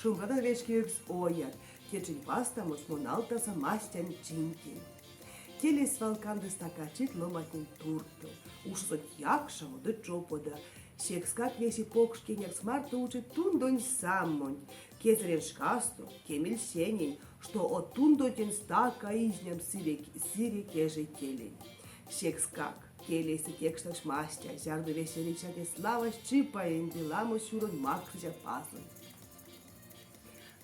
Шумбрат, вечкевикс оят! Течинь вастамось мон алтаса Мастянь чинтень. Телесь свал канды стакачить ломантнень туртов. Ушосонть якшамо ды чопода. Секскак весе покш кеняркс марто учить тундонь самонть. Кезэрень шкасто, кемиль сенень, што од тундонтень стака изнямс сыре кежей теленть. Секскак келейстэ текшнась Мастя, зярдо весе эрицятне славасть чипаенть ды ламо сюронь максыця пазонть.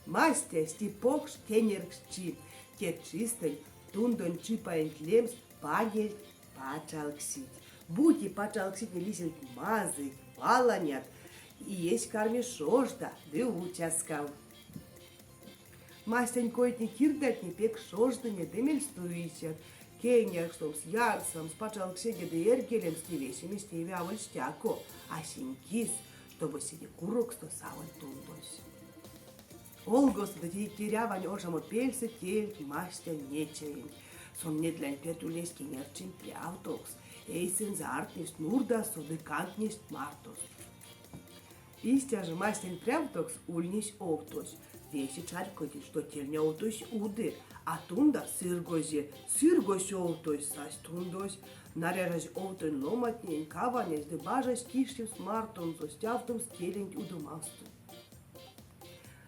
Мастясь те покш кенярксчи, те чистэнть тундонь чипаенть лемс панильть пачалксеть. Бути пачалксетне лисильть мазыйть, валанят, иесь карми шожда ды уцяскав. Мастянь койтне-кирдатне пек шождыне ды мельстуицят. Кеняркстомс, ярсамс, пачалкседе ды эрьгелемс те весемесь тееви аволь стяко, а сень кис, штобу седе куроксто саволь тундось. Олгосто ды тейтерьавань оршамопельсэ теильть Мастя нечаенть. Сон недлянь перть ульнесь кенярксчинь прявтокс, эйсэнзэ ардтнесть нурдасо ды кандтнесть мартост. Истя жо Мастянь прявтокс ульнесь овтось. Весе чарькодить, што тельня овтось уды, а тунда сыргози. Сыргозсь овтось, сась тундось. Наряжазь овтонь ломантнень каванясь ды бажась киштемс мартонзо, стявтомс теленть удомасто.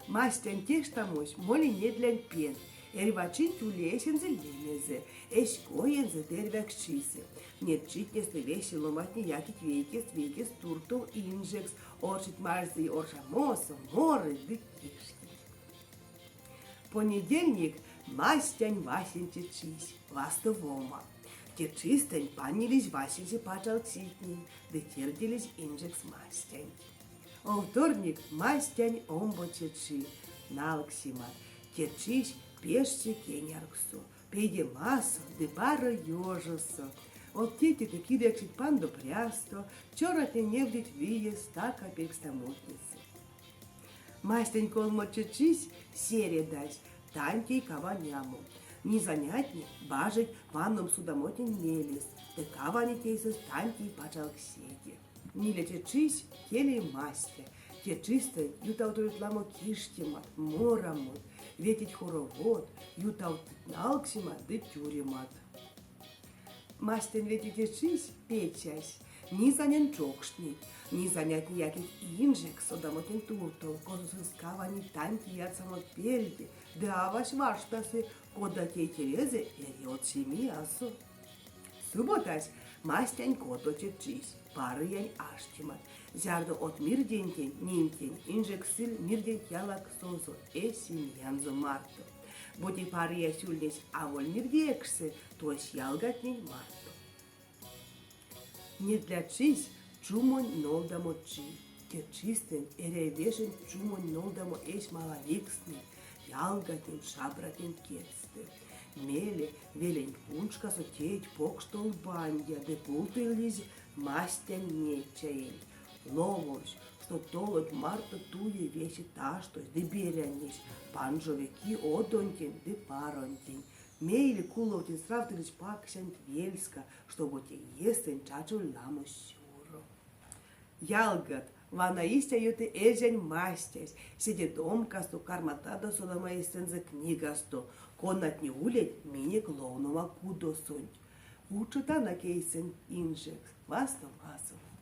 Мастянь тештамось моли недлянь перть. Эрьва чинть ули эсензэ лемезэ, эсь коензэ ды эрьваксчисэ. Неть читнестэ весе ломантне якить вейкест-вейкест туртов инжекс, оршить мазый оршамосо, морыть ды киштить. Понедельник Мастянь васенце чись, вастовома. Те чистэнть панилизь васенце пачалксетнень ды тердилизь инжекс Мастянть. Овторник Мастянь омбоце чи, налксемат. Те чись пешксе кеняркссо, пейдемасо ды паро ёжосо. Од тетятне кирякшить пандо прясто, цёратне невтить виест стака пелькстамотнесэ. Мастянь колмоце чись середась, тантей каванямо. Низанятне бажить ванномс судамотнень мелест ды каванить эйсэст тантей пачалкседе. Нилеце чись келей мастя. Те чистэнть ютавтовить ламо киштемат, морамот, ветить хоровод, ютавтыть налксемат ды тюремат. Мастянь ветиця чись пецясь, низанянь чокшнеть, низанятне якить инжекс содамотнень туртов, косо сынст каванить тантей ярсамот пельде, ды авась варштасы, кода тейтерезэ эри од семиясо. Субботась Мастянь котоце чись, парыянь аштемат. Зярдо од мирдентень, нинтень, инжекс сыль мирденть ялаксозо эсь семиянзо марто. Бути парыясь ульнесь аволь мирдекшсэ, то эсь ялгатнень марто. Недлячись чумонь нолдамо чи. Те чистэнть эряви вешемс чумонь нолдамо эсь малавикстнэнь, ялгатнень, шабратнень кедьстэ. Мейле велень куншкасо теить покш толбандя ды пултылизь Мастянь нечаенть. Лововсь, што толонть марто туи весе таштось ды берянесь, панжови ки одонтень ды паронтень. Мейле куловтнень сравтылизь паксянть вельска, штобу те иестэнть чачоль ламо сюро. Ялгат, вана истя юты эрзянь мастясь, седе домкасто карматадо содамо эстензэ книгасто, конатне улить минек ловнома кудосонть. Учотанок эйсэнк инжекс, вастомазонк.